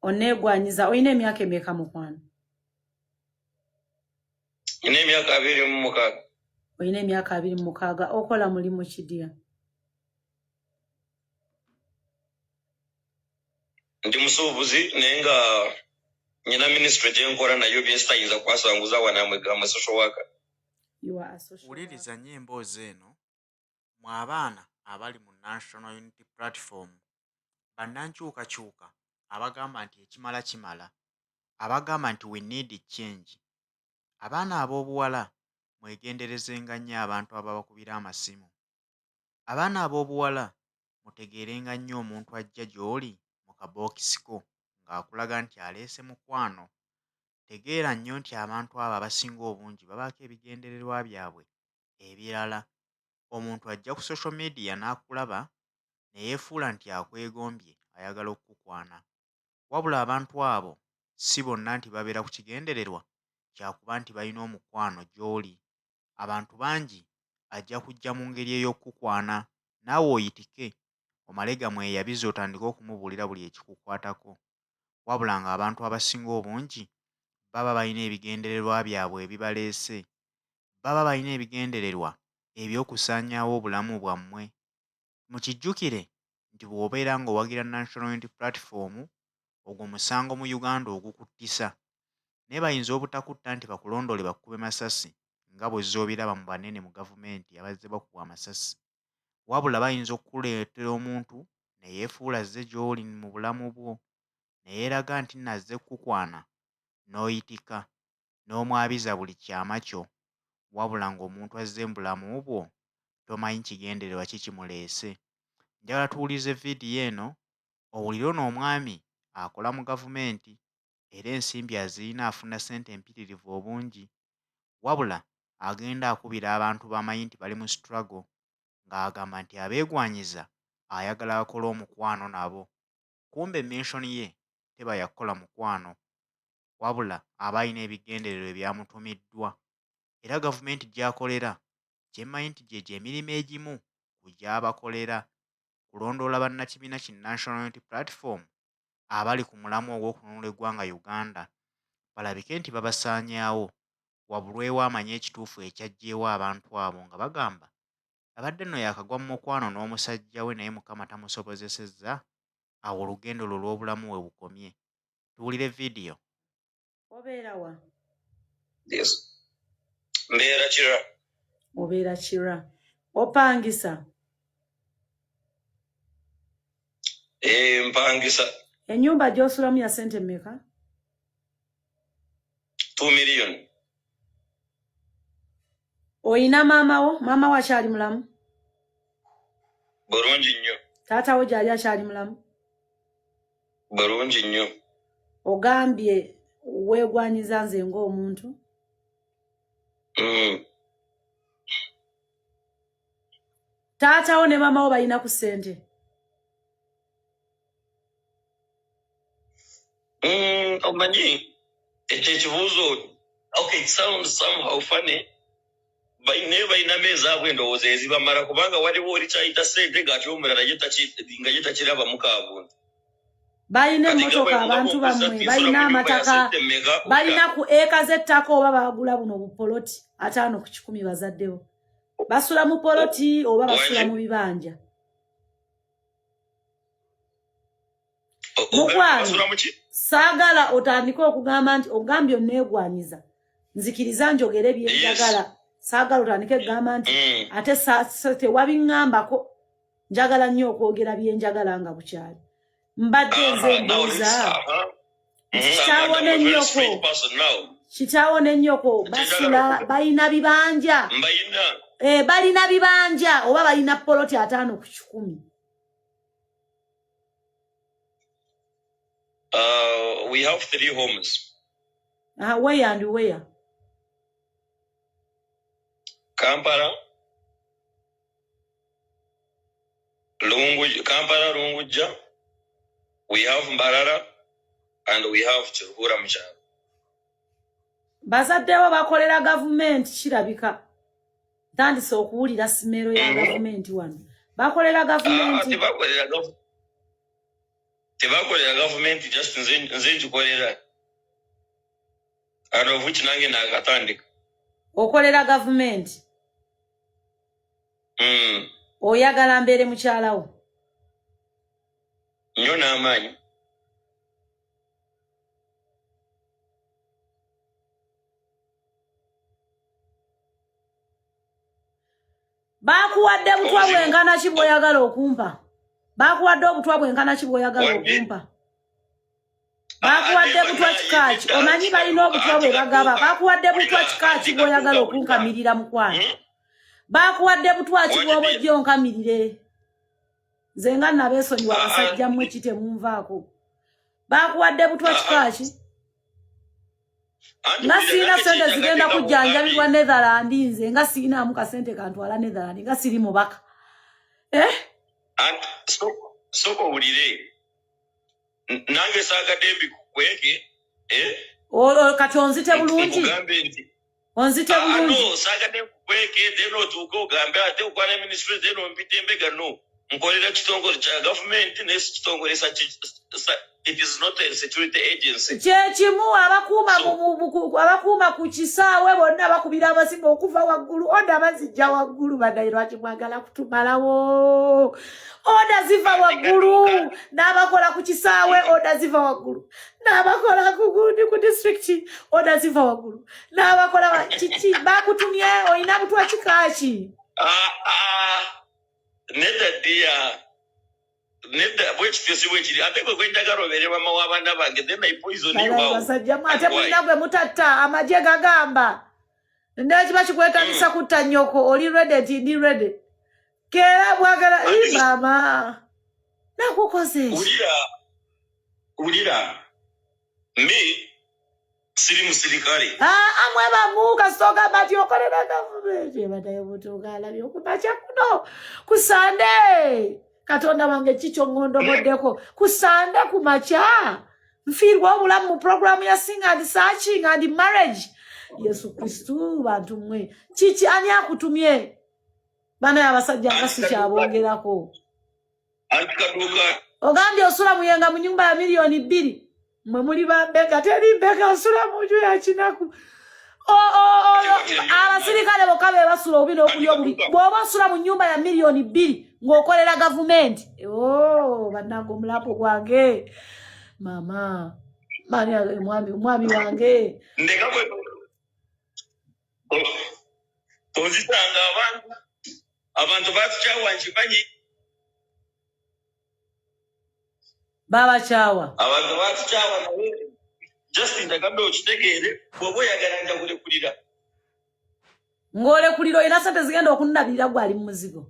Oneegwanyiza. Olina emyaka emeka, mukwano? Nina emyaka 26. Olina emyaka 26. Okola mulimu ki, dear? Ndi musuubuzi, naye nga nyina ministry gyenkola nayo byesitayinza kwasanguza wanamwe gamwe social worker. You are a social Wuliriza worker. nnyo emboozi eno, mwe abaana abali mu National Unity Platform, bannankyukakyuka abagamba nti ekimala kimala, abagamba nti we need change. Abaana ab'obuwala, mwegenderezenga nnyo abantu ababakubira amasimu. Abaana ab'obuwala, mutegeerenga nnyo omuntu ajja gy'oli mu kabookisi ko ng'akulaga nti aleese mukwano. Tegeera nnyo nti abantu abo abasinga obungi babaako ebigendererwa byabwe ebirala. Omuntu ajja ku social media n'akulaba ne yeefuula nti akwegombye, ayagala okukukwana. Wabula abantu abo si bonna nti babeera ku kigendererwa kya kuba nti balina omukwano gy'oli. Abantu bangi ajja kujja mu ngeri ey'okukukwana naawe oyitike omale gamweyabize otandike okumubuulira buli ekikukwatako. Wabula ng'abantu abasinga obungi baba balina ebigendererwa byabwe ebibaleese. Baba balina ebigendererwa eby'okusaanyaawo obulamu bwammwe. Mukijjukire nti bw'obeera ng'owagira National Unity Platform, ogwo musango mu Uganda ogukuttisa. Naye bayinza obutakutta nti bakulondoole bakukube masasi nga bw'ozze obiraba mu banene mu gavumenti abazze bakubwa amasasi. Wabula bayinza okukuleetera omuntu ne yeefuula azze gy'oli mu bulamu bwo ne yeeraga nti nno azze kukukwana n'oyitika n'omwabiza buli kyama kyo, wabula ng'omuntu azze mu bulamu bwo tomanyi kigendererwa ki kimuleese. Njagala tuwulirize vidiyo eno owulire ono omwami akola mu gavumenti era ensimbi azirina, afuna ssente empitirivu obungi, wabula agenda akubira abantu b'amanyi nti bali mu struggle ng'agamba nti abeegwanyiza, ayagala akole omukwano nabo. Kumbe mission ye teba ya kukola mukwano, wabula aba alina ebigendererwa ebyamutumiddwa. Era gavumenti gy'akolera, kye mmanyi nti gyegyo emirimu egimu ku gy'abakolera, kulondoola bannakibiina ki National Unity Platform abali ku mulamwa ogw'okununula eggwanga Uganda balabike nti babasaanyaawo, wabulwewo amanyi ekituufu ekyaggyeewo abantu abo nga bagamba abadde nno yaakagwa mu mukwano n'omusajja we naye Mukama tamusobozesezza, awo olugendo lwe olw'obulamu we bukomye. Tuwulire vidiyo. Obeera wa? Yes. Mbeera Kira. Obeera Kira. Opangisa? Eh, mpangisa. Ennyumba gy'osulamu ya ssente mmeka? 2 million. Oyina maama wo? Maama wo akyali mulamu? Bulungi nnyo. Taata wo gyali akyali mulamu? Bulungi nnyo. Ogambye weegwanyiza nze ng'omuntu. Taata wo ne maama wo balina ku ssente? Omanyi ekyo ekibuuzo, okay, it sounds somehow funny. Naye balinamu ezaabwe endowooza ezibamala, kubanga waliwo oli kyayita ssente ng'ate omulala ye nga ye takirabamu ka buntu. Balina Kati nga emmotoka? Abantu bwe bammwe nsula balina mu nyumba ya amataka? ssente mmeka? Balina ku eka z'ettaka oba baagula buno bupoloti 50 ku 100? Bazaddewo basula mu poloti oba basula Wangi? mu bibanja? Ogambye Mukwano, basula mu ki? saagala otandike okugamba nti ogambye onneegwanyiza. Nzikiriza njogere byenjagala. Saagala otandike okugamba nti ate tewabiŋŋambako. Njagala nnyo okwogera byenjagala nga bukyali. Mbadde nze mbuuza nti kitaawo I'm a very n'ennyoko straight person now. Kitaawo n'ennyoko basula, balina bibanja? Mbayina. Eh, balina bibanja oba balina poloti 50 ku 100? We have three homes. Where and where? Kampala, Lungu, Kampala, Lungujja. We have Mbarara and we have Kiruhura mu kyalo. Bazaddewo bakolera gavumenti? Kirabika ntandise okuwulira smell ya gavumenti wano. Bakolera Ah, gavumenti? Tebakolera Tebakolera gavumenti, just nze ngikolera, and of which nange nakatandika. Okolera gavumenti? Mm. Oyagala mbeere mukyalawo? Nnyo n'amaanyi. Bakuwadde butwa Obuzibu- bwenkana ki bw'oyagala okumpa? Bakuwadde obutwa bwenkana ki bw'oyagala Wadde- okumpa? Bakuwadde Ate butwa bonna kika ki? yedda, Omanyi balina obutwa bwe bagaba. Bakuwadde butwa kika ki bw'oyagala okunkamirira, mukwano? Hmm? Bakuwadde butwa ki bw'oba Wadde- ojja onkamirire? Nze nga nabeesonyiwa. Ah, ah. Abasajja mmwe ki, temunvaako. Bakuwadde butwa Ah, kika ah. ki? Anti Nga wulira, sirina nange sente kyenjagadde zigenda nga kujjanjabibwa bw'ogambye. Netherland. Nze nga sirinaamu kasente kantwala Netherland, nga siri mubaka, eh? Anti sooka owulire. Nange saagadde mbikukweke, eh? Kati onzite bulungi. Nkugambe nti Onzite Ah, bulungi. no, saagadde nkukweke, then otuuke ogambe ate okwana ministry, then ompite embega. No, nkolera kitongole kya gavumenti, naye si kitongole it is not a security agency. Kyekimu abakuuma So- abakuuma ku kisaawe bonna bakubira amasimu okuva waggulu. Order bazijja waggulu. Bannaye, lwaki mwagala kutumalawo? Order ziva waggulu. N'abakola ku kisaawe, order ziva waggulu. N'abakola ku gundi ku disitulikiti, order ziva waggulu. N'abakola kiki bakutumye? Olina butwa kikaaki? Ah, ah, nedda ddiya, nedda, bwekityo si bwekiri. Ate gwe gwenjagala obeere mama w'abaana bange, then I poison you Balayi how? basajja mwe, ate And why? mulina gwe mutatta. Amagye gagamba nekiba kikwetagisa kutta nnyoko, oli ready? Nti ndi ready. Keera bwagala. Ii, maama, nakukoze eki? Wulira, wulira, me siri musirikale. Aa, mwe bamu kasita ogamba nti okolera gavumenti, ebadayo mutuuka alabye okumakya kuno ku Sande. Katonda wange, kikyo ŋŋondomoddeko ku Sande ku makya, nfiirwa obulamu mu puroguramu ya Single and Searching and Marriage. Yesu Kristu, bantu mmwe, kiki? Ani akutumye? Banaye abasajja nga sikyaboogerako. Anti Kaduuka. Ogambye osula Muyenga mu nyumba ya miliyoni 2. Mwe muli bambega, teri mbega osula mu nju ya kinaku. Abasirikale bokka be basula obubi n'okulya obubi. Bw'oba osula mu nyumba ya miliyoni 2 ng'okolera gavumenti, o bannange, omulapo gwange, mama mani, mwami wange. Ndeka bwe onzitanga. Abantu batukyawa, nkimanyi. Babakyawa? Abantu batukyawa, naye just njagadde okitegeere, bw'oba oyagala nja kulekulira. Ng'olekulira, olina sente zigenda okunnabirira? Gwali mu muzigo,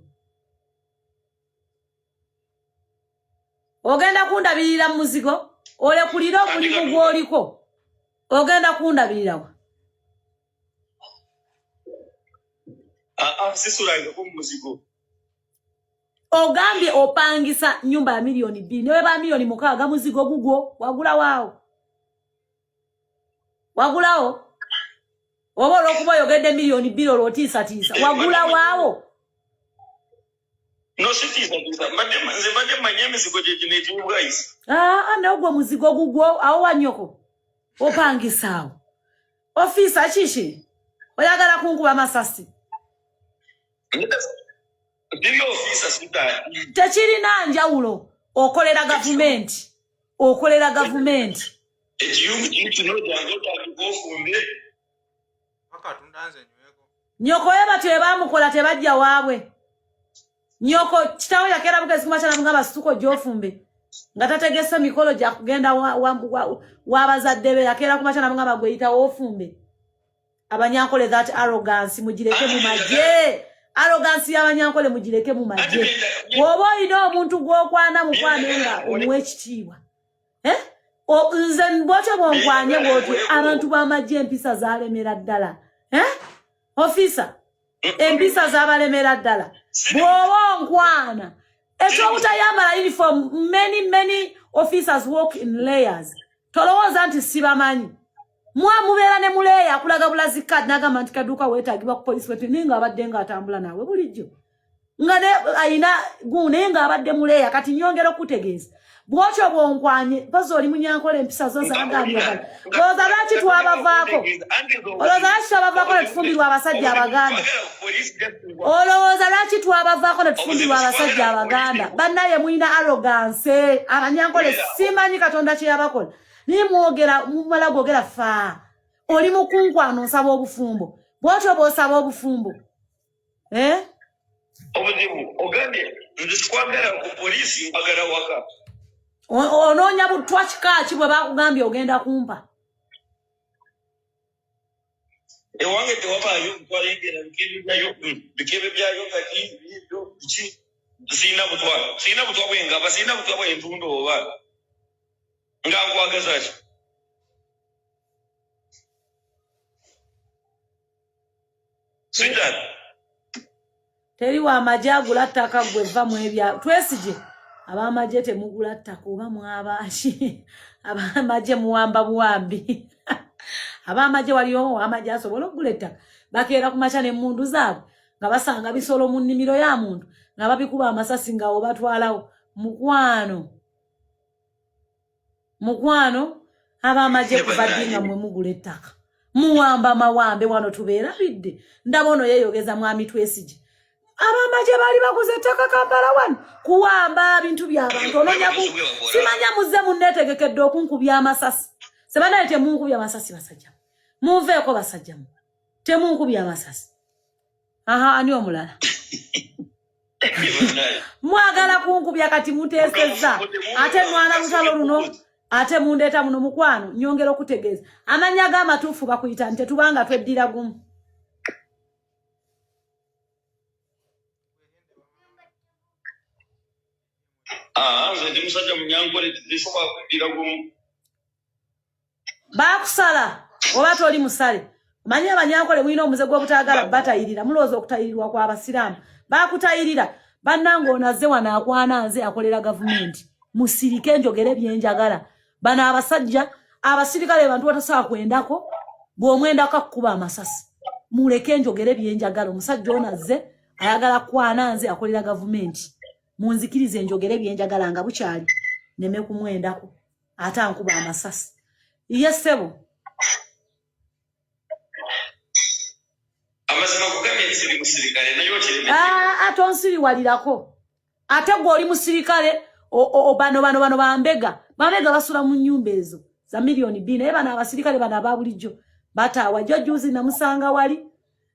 ogenda kundabirira mu muzigo? Olekulire omulimu gw'oliko, ogenda kundabirirawa? Aa, sisulangako mu muzigo. Ogambye opangisa nyumba ya miliyoni 2, newe ba miliyoni 6, muzigo gugwo. Wagulawaawo? Wagulawo oba olwokuba oyogedde miliyoni 2 olwo otiisatiisa? Wagulawaawo? No, sitiisatiisa. Nze mbadde mmanyi emizigo gye gino egy'obwayisi. Aa, naye gwe muzigo gugwo awo wanyoko opangisaawo. Ofiisa kiki? Oyagala kunkuba masasi? Biri ofiisa sitaani. Tekirina njawulo, okolera gavumenti, okolera gavumenti. Ekiyungu kiri kino, jangu otandika ofumbe. Paka tunda nze nyweko. Nyoko ye batyo bwe bamukola, tebajja waabwe. Nyoko kitawe yakeera bugezi kumakya namugamba, "Situka ojja ofumbe," nga tategese mikolo gya kugenda w'abazadde be. Yakeera kumakya namugamba, "Gwe yitawo ofumbe." Abanyankole, that arrogance mugireke mu magye. Arrogance y'abanyankole mugireke mu Anti magye. Bw'oba olina omuntu gw'okwana, mukwane nga omuwa ekitiibwa. Eh? Nze bwotyo bwonkwanye bwotyo. Abantu b'amagye empisa zalemera ddala, eh? Ofisa, empisa zabalemera ddala. Bw'oba onkwana, ekyobutayambala uniform, many many officers work in layers. Tolowooza nti sibamanyi. Mwa mubeera ne muleeya akulaga bulazi card n'agamba nti, "Kaduuka weetaagibwa ku polisi wetu," naye ng'abadde ng'atambula naawe bulijjo nga ne ayina gu, naye ng'abadde muleeya. Kati nyongera okutegeeza, Bwotyo bwonkwanye mpozi oli munyankola empisa zo zagambye olowooza lwaki twabavaako? Olowooza lwaki twabavaako ne tufumbirwa abasajja abaganda? Olowooza lwaki twabavaako ne tufumbirwa abasajja abaganda? Bannaye mulina arrogance abanyankole, simanyi Katonda kye yabakola, naye mwogera mumala gwogera faa. Oli mukunkwano nsaba obufumbo, bwotyo bwosaba obufumbo, eh? Obuzibu ogambye nze sikwagala ku poliisi, nkwagala waka. Onoonya butwa kika ki bwe bakugambye ogenda kumpa? Ewange tewabaayo ntwalengera bikebe byayo kati bibyo biki. Siina butwa, siina butwa bwengaba, siina butwa bwentunda oba nga nkwagaza ki? Sweetheart. Teri wamagye agula ttaka. Gwe vva mu ebya Twesigye. Ab'amagye temugula ttaka oba mwabaki? Ab'amagye muwamba buwambi. Ab'amagye, waliyo ow'amagye asobola okugula ettaka? Bakeera ku makya n'emmundu zaabwe nga basanga bisolo mu nnimiro ya muntu nga babikuba amasasi nga obatwalawo. Mukwano, mukwano, ab'amagye kuva ddi nga mwe mugula ettaka? Muwamba mawambe. Wano tubeerabidde. Ndaba ono yeeyogeza mwami Twesigye. Ab'amagye baali baguze ettaka Kampala wano kuwamba bintu by'abantu. Ononya simanya muzze munneetegekedde okunkubya amasasi. Sebanaye temunkubya amasasi, basajja munveeko, basajja mu temunkubya amasasi. Aha, ani omulala mwagala kunkubya? Kati muteesezza ate mwana lutalo luno ate mundeeta muno. Mukwano, nyongera okutegeeza amannya g'amatuufu bakuyita nti tetubanga tweddira gumu. Ah, nze ndi musajja munyankole, tesobola kuddira gumu. Baakusala oba toli musale? Omanyi abanyankole mulina omuze gw'obutaagala batayirira, mulowooza okutayirirwa kwa basiraamu. Baakutayirira? Bannange, ono azze wano akwana nze akolera gavumenti. Musirike njogere byenjagala. Bano abasajja abasirikale bantu batasobola kwendako, bw'omwendako akkuba amasasi. Muleke njogere byenjagala. Omusajja ono azze ayagala kwana nze akolera gavumenti. Munzikirize njogere byenjagala nga bukyali, neme kumwendako ate ankuba amasasi. Ye ssebo. Amazima kugambye nti siri musirikale, naye okiremedde. Ah, tonsiriwalirako. Ate gwe oli musirikale. Bano bambega, bambega basula mu nnyumba ezo za 2 miliyoni, naye bano abasirikale bano aba bulijjo bataawa. Jo juzi namusanga wali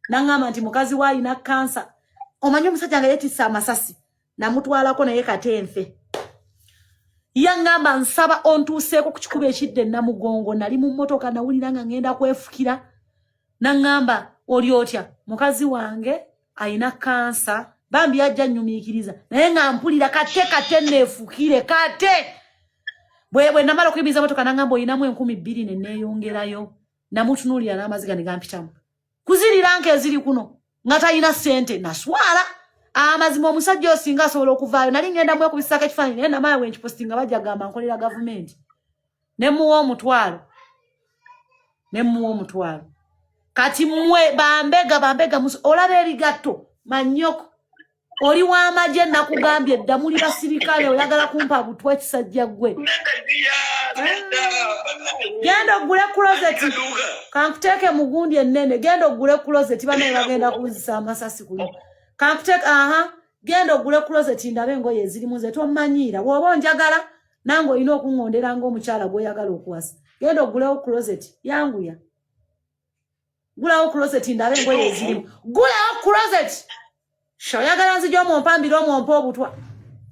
naŋŋamba nti mukazi we alina kansa. Omanyi omusajja nga yeetisse amasasi namutwalako naye katenfe yaŋŋamba nsaba ontuuseeko ku kikuba ekidde Namugongo. Nali mu mmotoka, nawulira nga ŋŋenda kwefukira. Naŋŋamba, "Oli otya? Mukazi wange ayina kansa." Bambi yajja nnyumiikiriza naye nga mpulira kate kate neefukire kate. Bwe namala okuyimiriza motoka naŋŋamba, "Oyinamu 2000?" Ne neeyongerayo. Namutunuulira n'amaziga ne gampitamu kuzirira nka eziri kuno nga talina ssente. Naswala amazima. Omusajja oyo singa asobola okuvaayo, nali ngenda mwekubisako ekifaananyi, naye namala wenkipositinga bajja gamba nkolera gavumenti. Nemuwa 500, nemuwa 500. Kati mmwe bambega, bambega, olaba ebigatto manyoko. Oli w'amagye, nakugambye dda, muli basirikale. Oyagala kumpa butwa, ekisajja ggwe. Genda ogule closet, kankuteeke mu gundi ennene. Genda ogule closet. Banaye bagenda kunzisa amasasi kuno. Kankuteeke, aha, genda ogule closet ndabe engoye ezirimu. Nze tommanyiira. Bw'oba onjagala nange olina okuŋŋondera ng'omukyala gw'oyagala okuwasa. Genda ogulewo closet, yanguya, gulawo closet ndabe engoye ezirimu. Gulawo closet. Sha, oyagala nzija omwompambire omwompa obutwa?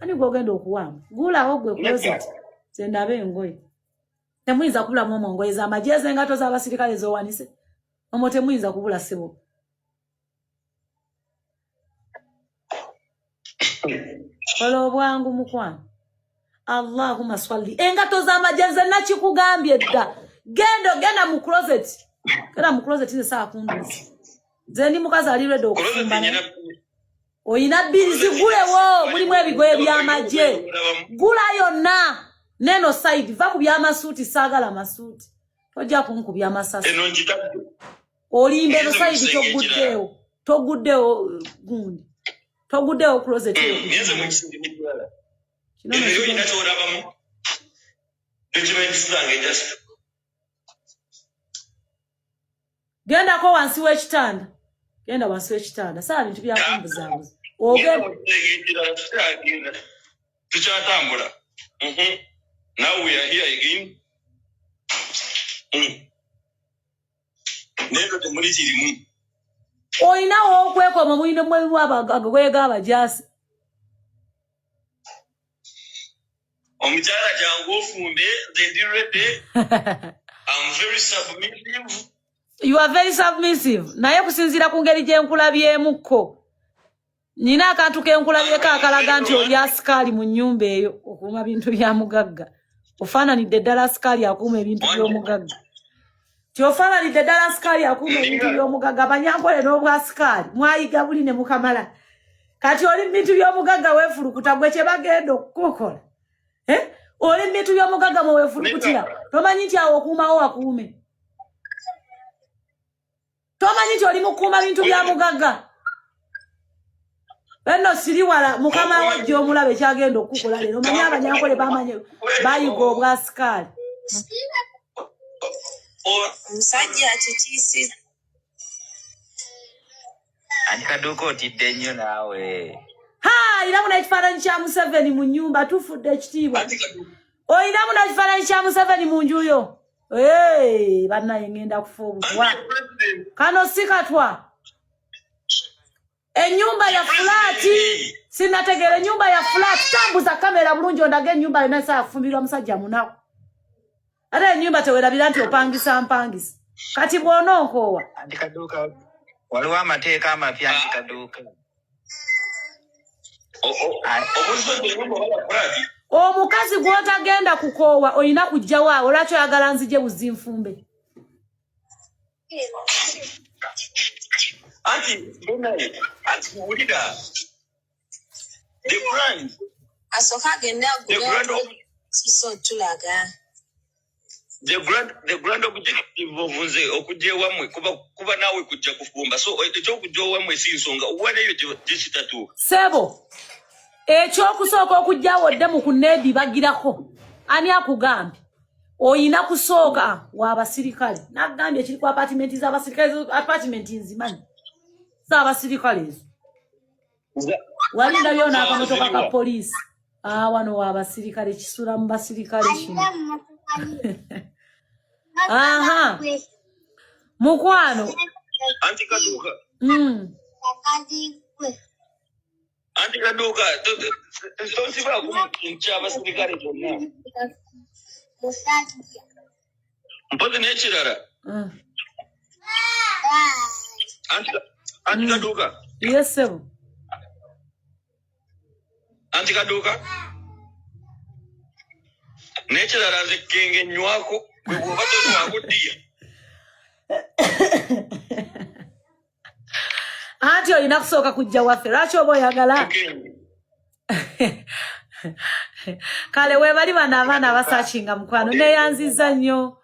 Ani gwogenda okuwamba? Gulawo gwe closet ze ndabe engoye. Temuyinza kubulamu omwo ngoye z'amagye, ez'engato z'abasirikale z'owanise omwo temuyinza kubula, ssebo. Kola obwangu, mukwano. Allahumma swalli. Engato z'amagye, nze nakikugambye dda. Genda, genda mu closet, genda mu closet. Nze saakunduzi, nze ndi mukazi ali ready okufumba. Oyina bbiri, zigulewo, mulimu ebigoye by'amagye. Gula yonna neno side. Va ku by'amasuuti, saagala masuuti, tojja kunkubya amasasi. Eno ngitadde. Olimba. Eno Ngenze mu side kisenge. Toguddeewo, toguddeewo gundi, toguddeewo closet eyo. Ngenze mu kisenge ekirala. Kino Eno no yo olina kigenda- kyolabamu. Documents zange just Gendako wansi w'ekitanda. Genda wansi w'ekitanda. Saa bintu byakumbuzaabuza. Ogenda Ogenda tukyatambula. Now we are here again. Naye temuli kirimu. Olinawo okwekoma mulina mwemu agagoye g'abajaasi. Omukyala jangu ofumbe, nze ndi ready. I'm very submissive. You are very submissive. Naye kusinziira ku ngeri gye nkulabyemukko. Nina akantu ke nkulabyeko akalaga nti oli asikaali mu nnyumba eyo okuuma bintu bya mugagga. Ofaananidde ddala asikaali akuuma ebintu by'omugagga. Ti ofaananidde ddala asikaali akuuma ebintu by'omugagga. Abanyankole n'obwasikaali mwayiga buli ne mukamala. Kati oli mu bintu by'omugagga weefulukuta gwe kye bagenda okukukola. Eh? Oli mu bintu by'omugagga mwe weefulukutira. Tomanyi nti awo okuumawo wakuume. Tomanyi nti oli mukuuma bintu bya mugagga. Enno siri wala mukama wo gy'omulaba ekyagenda okukukola leero. Omanyi abanyankole bamanyi bayiga obwasikaali. Omusajja akitiisiza. Anti Kaduuka otidde nnyo naawe. Ha, ayinamu n'ekifaananyi kya Museveni mu nnyumba tufudde ekitiibwa. Oyinamu n'ekifaananyi kya Museveni mu nju yo. Hey, bannaye ngenda kufa obutwa. Kano si katwa. Ennyumba ya fulaati sinategeera ennyumba ya fulaati. Tambuza kamera bulungi ondage ennyumba yonna esaa yafumbirwa musajja munaku. Ate ennyumba tewerabira nti opangisa mpangisa. Kati bw'ononkoowa. Anti Kaduuka waliwo amateeka amapya anti Kaduuka. Omukazi gw'otagenda kukoowa olina kujjawo awo lwaki oyagala nzije buzinfumbe. Anti anti wulira the brand Asooka agende the agule grand of siso tulaga. The grand objective of nze okujja ewammwe kuba naawe kujja kufumba so ekyokujja ewammwe si nsonga waleyo gye kitatuuka. Ssebo ekyokusooka okujjawo dde mu kuneedibagirako ani akugambye oyina kusooka w'abasirikale nagambye ekiri ku apatimenti z'abasirikale apatimenti nzimanyi z'abasirikale ezo wali ndabyewo n'akamotoka ka poliisi wano w'abasirikale kisula mu basirikale kino. Aha mukwano. Anti Kaduuka. Anti Kaduuka tonsibaako nkyabasirikale kyonna mpozi n'ekirala. Anti Kaduuka. Yes ssebo. Anti Kaduuka n'ekirala nze kenge nywako gwe bw'oba tonywako ddiya. Anti olina kusooka kujja waffe lwaki oba oyagala kale weebali bano abaana abasakinga mukwano neeyanziza nnyo.